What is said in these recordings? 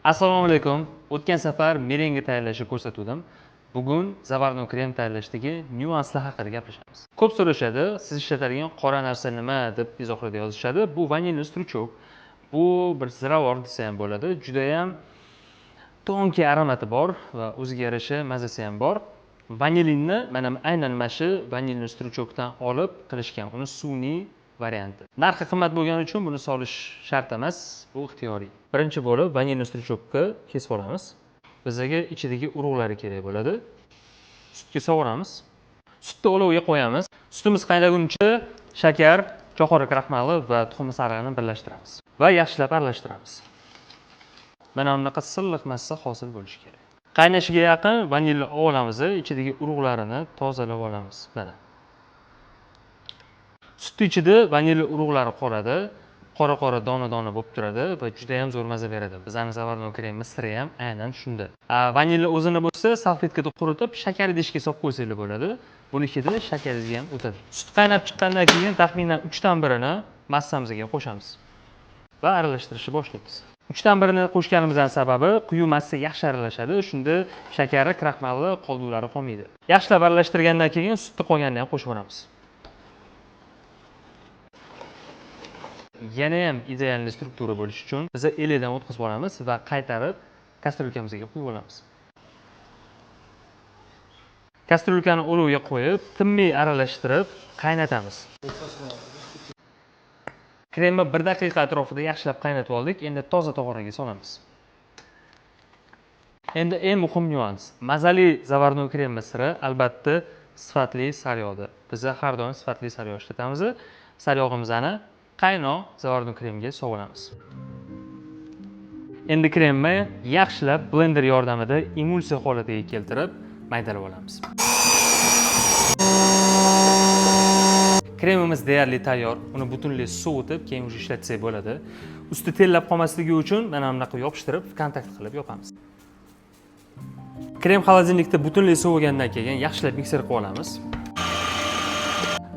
Assalomu alaykum. O'tgan safar merenga tayyorlashni ko'rsatuvdim. Bugun заварной krem tayyorlashdagi nyuanslar haqida gaplashamiz. Ko'p so'rashadi, siz ishlatadigan qora narsa nima deb izohlarda yozishadi. Bu ванильный стручок. Bu bir ziravor desa ham bo'ladi. Juda ham тонкий аромат i bor va o'ziga yarasha mazasi ham bor. Vanilinni mana aynan mana shu ванильный стручок dan olib qilishgan. Uni sun'iy varianti. Narxi qimmat bo'lgani uchun buni solish shart emas, bu ixtiyoriy. Birinchi bo'lib ванильный стручок ni kesib olamiz. Bizga ichidagi urug'lari kerak bo'ladi. Sutga sovuramiz. Sutni olovga qo'yamiz. Sutimiz qaynaguncha shakar, jo'xori kraxmali va tuxum sarig'ini birlashtiramiz va yaxshilab aralashtiramiz. Mana bunaqa silliq massa hosil bo'lishi kerak. Qaynashiga yaqin vanilni olamiz, ichidagi urug'larini tozalab olamiz. Mana. Sutni ichida vanil urug'lari qoladi. Qora-qora dona-dona bo'lib turadi va juda ham zo'r maza beradi. Bizani заварной kremimiz siri ham aynan shunda. Vanilni o'zini bo'lsa salfetkada quritib, shakar idishga solib qo'ysanglar bo'ladi. Buni hidi shakaringizga ham o'tadi. Sut qaynab chiqqandan keyin taxminan 3 dan birini massamizga qo'shamiz va aralashtirishni boshlaymiz. 3 dan birini qo'shganimizdan sababi quyuq massa yaxshi aralashadi. Shunda shakari, kraxmali qoldiqlari qolmaydi. Yaxshilab aralashtirgandan keyin sutni qolganini ham qo'shib yuboramiz. Yana ham идеальный struktura bo'lishi uchun biz elakdan o'tkazib olamiz va qaytarib kastyulkamizga quyib olamiz. Kastyulkani olovga qo'yib, tinmay aralashtirib qaynatamiz. Kremni 1 daqiqa atrofida yaxshilab qaynatib oldik. Endi toza tog'oraga solamiz. Endi eng muhim nyuans. Mazali заварной kremni siri albatta sifatli saryog'da. Biz har doim sifatli saryog' ishlatamiz. Saryog'imizni qaynoq заварной kremga solamiz. Endi kremni yaxshilab blender yordamida emulsiya holatiga keltirib maydalab olamiz. Kremimiz deyarli tayyor. Uni butunlay sovutib, keyin уже ishlatsak bo'ladi. Usti tellab qolmasligi uchun mana bunaqa yopishtirib, kontakt qilib yopamiz. Krem холодильник da butunlay sovigandan keyin yaxshilab mikser qilib olamiz.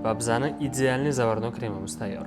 Va bizani идеальный заварной kremimiz tayyor.